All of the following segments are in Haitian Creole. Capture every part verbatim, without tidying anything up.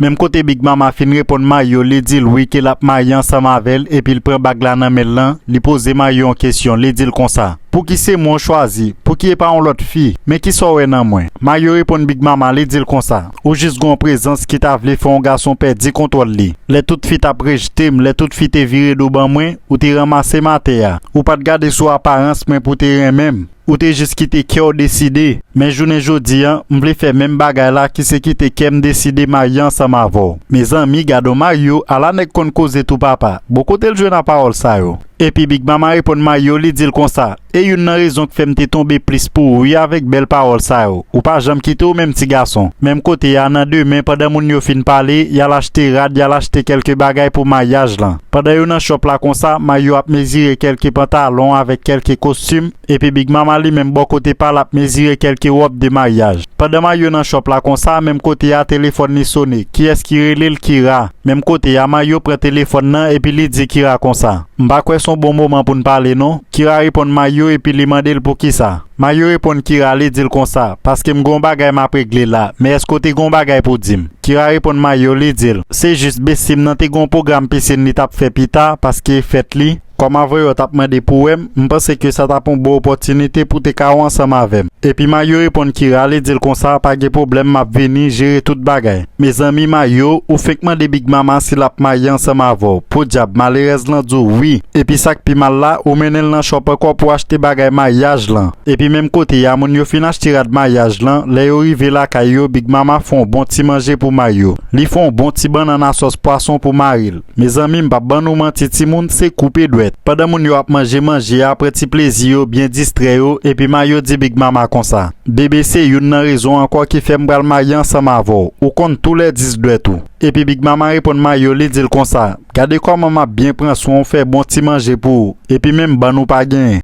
Menm kote Big Mama fin reponn Mayo, li di l wi ke l ap marye ansanm avè l, epi l pran bag la nan men l lan, li poze Mayo yon kesyon, li di l konsa, pouki se mwen w chwazi? Pouki e pa yon lòt fi? Men kisa w wè nan mwen? Mayo reponn Big Mama, li di l konsa, ou jis gen yon prezans ki ta vle fè yon gason pèdi kontwòl li. Lè tout fi t ap rejte m, lè tout fi te vire do ban mwen, ou te ranmase m atè a. Ou pa t gade sou aparans mwen pou w te renmen m. Ou te jis kite kè w deside. Men jounen jodi a, m vle fè menm bagay la ki se kite kè m deside marye ansanm avè w. Mezanmi, gad on Mayo, ala nèg konn koze tou papa. Bon, kote l jwenn a pawòl sa yo? Epi Big Mama reponn Mayo, li di l konsa, e youn nan rezon k fè m te tonbe plis pou ou wi avèk bèl pawòl sa yo. Ou pa janm kite w menm ti gason. Menm kote a, nan demen, pandan moun yo fin pale, y al achte rad, y al achte kèlke bagay pou maryaj lan. Pandan yo nan chòp la konsa, Mayo ap mezire kèlke pantalon avèk kèlke kostim, epi Big Mama li menm bò kote pa l ap mezire kèlke wòb de maryaj. Pandan Mayo nan chòp la konsa, menm kote a telefòn li sone. Kiyès ki rele l? Kira. Menm kote a, Mayo pran telefòn nan epi li di Kira konsa, m pa kwè s on bon moman pou n pale non. Kira reponn Mayo epi li mande l poukisa. Mayo reponn Kira, li di l konsa, paske m gen yon bagay m ap regle la, men èske w te gen yon bagay pou w di m? Kira reponn Mayo, li di l, se jis besti m nan te gen yon pwogram pisin li t ap fè pita, paske e fèt li. Kòm avanyè w t ap mande pou w wè m, m panse ke sa t ap yon bon opòtinite pou w te ka wè ansanm avè m. Epi Mayo reponn Kira, li di l konsa, pa gen pwoblèm, m ap vini jere tout bagay. Mezanmi, Mayo, ou fenk mande Big Mama si l ap marye ansanm avè w. Podyab, malerèz lan di w wi. Epi sa k pi mal la, ou mennen l nan chòp ankò pou achte bagay maryaj lan. Epi menm kote a, moun yo fin achte rad maryaj lan, lè yo rive lakay yo, Big Mama fè yon bon ti manje pou Mayo. Li fè yon bon ti bannann a sòs pwason pou mari l. Mezanmi, m p ap ban nou manti, timoun, se koupe dwèt. Pandan moun yo ap manje manje a, pran ti plezi yo, byen distrè yo, epi Mayo di Big Mama konsa, bebe, se youn nan rezon ankò ki fè m pral marye ansanm avè w. Ou konn tou lè dis dwèt ou. Epi Big Mama reponn Mayo, li di l konsa, gade kòman m ap byen pran swen w, fè bon ti manje pou ou, epi menm bann ou pa genyen.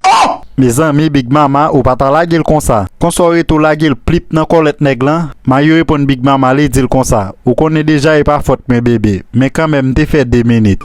Mezanmi, Big Mama, ou pa ta lage l konsa. Konsa w rete w lage l plip nan kòlèt nèg lan? Mayo reponn Big Mama, li di l konsa, ou konnen deja e pa fòt mwen, bebe, men kanmenm m te fè de minit.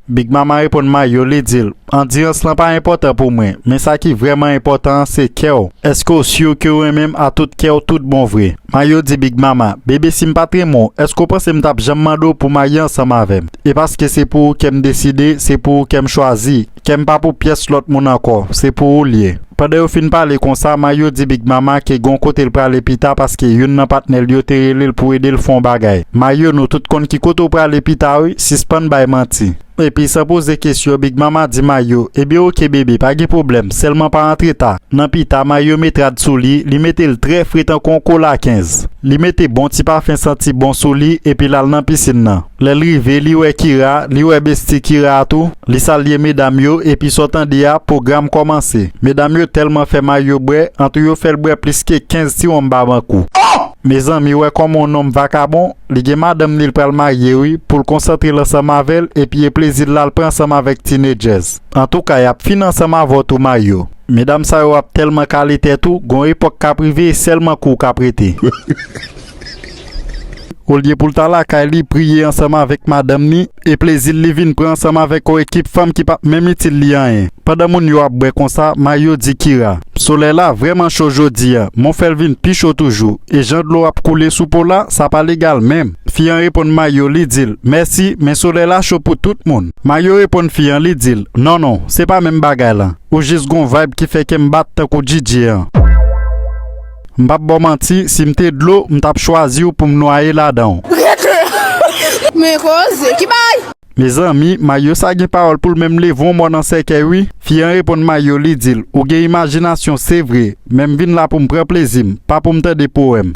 Big Mama reponn Mayo, li di l, andirans lan pa enpòtan pou mwen, men sa ki vrèman enpòtan an se kè w. Èske w si ke w renmen m a tout kè w tout bon vre? Mayo di Big Mama, bebe, si m pa t renmen w, èske w panse m t ap janm mande w pou w marye ansanm avè m? E paske se pou ou kè m deside, se pou ou kè m chwazi. Kè m pa pou pyès lòt moun ankò, se pou ou l ye. Pandan yo fin pale konsa, Mayo di Big Mama ke gen yon kote l prale pita paske youn nan patnè l yo te rele l pou ede l fè yon bagay. Mayo, nou tout konn ki kote w prale pita wi, sispann bay manti. Epi san poze kesyon, Big Mama di Mayo, ebyen oke bebe, pa gen pwoblèm, sèlman pa rantre ta. Nan pita, Mayo met rad sou li, li mete l trè fre tankou yon kola kenz. Li mete bon ti pafen santi bon sou li epi l al nan pisin nan. Lè l rive, li wè Kira, li wè besti Kira a tou. Li salye medam yo epi sa w tande a, pwogram kòmanse. Medam yo tèlman fè Mayo bwè, antou yo fè l bwè plis ke kenz ti wonm Babankou. Mezanmi, wè kòman yon nonm vakabon, li gen madanm li l pral marye wi, pou l konsantre l ansanm avè l epi e plezi l la l pran ansanm avèk tinedjèz. Antouka, y ap fin ansanm avè w tou Mayo. Medam sa yo ap tèlman kale tèt ou, gon epòk k ap rive e sèlman kou w k ap rete. Olye pou l ta lakay li priye ansanm avèk madanm ni, e plezi l li vin pran ansanm avèk yon ekip fanm ki p ap menm itil li anyen. Pandan moun yo ap bwè konsa, Mayo di Kira, solèy la vrèman cho jodi a, men w fè l vin pi cho toujou, e jan dlo ap koule sou po la, sa pa legal menm. Fi an reponn Mayo, li di l, mèsi, men solèy la cho pou tout moun. Mayo reponn fi an, li di l, non, non, se pa menm bagay lan. Ou jis gon vibe ki fè kè m bat tankou DJ an. M p ap ba w manti, si m te dlo, m t ap chwazi w pou m nwaye ladan w. Rete! Men koze, ki bay? Mezanmi, Mayo sa gen pawòl pou l menm leve yon mò nan sèkèy wi. Fi an reponn Mayo, li di l, ou gen imajinasyon, se vre, men m vin la pou m pran plezi m, pa pou m tande powèm.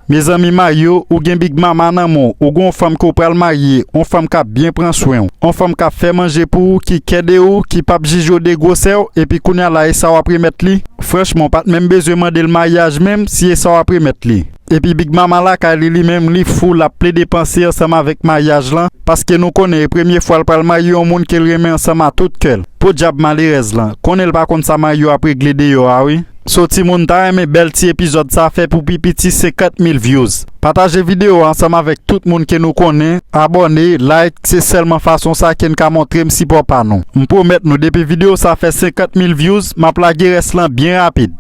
Mezanmi Mayo, ou gen Big Mama nan men w, ou gen yon fanm ke w pral marye, yon fanm k ap byen pran swen w, yon fanm k ap fè manje pou ou, ki kè de ou, ki p ap jije w de gwosè w, epi kounye a la e sa w ap remèt li? Franchman, w pa t menm bezwen mande l maryaj menm si e sa w ap remèt li. Epi Big Mama lakay li, li menm, li fou, l ap plede panse ansanm avèk maryaj lan, paske nou konnen e premye fwa l pral marye yon moun ke l renmen ansanm a tout kè l. Podyab malerèz lan, konnen l pa konn sa Mayo ap regle deyò a wi. So timoun, ta renmen bèl ti epizòd sa fè pou pi piti senkant mil views. Pataje videyo a ansanm avèk tout moun ke nou konnen, abòne, like, se sèlman fason sa ke n ka montre m sipò pa nou. M pwomèt nou depi videyo sa fè senkant mil views, m ap lage rès lan byen rapid.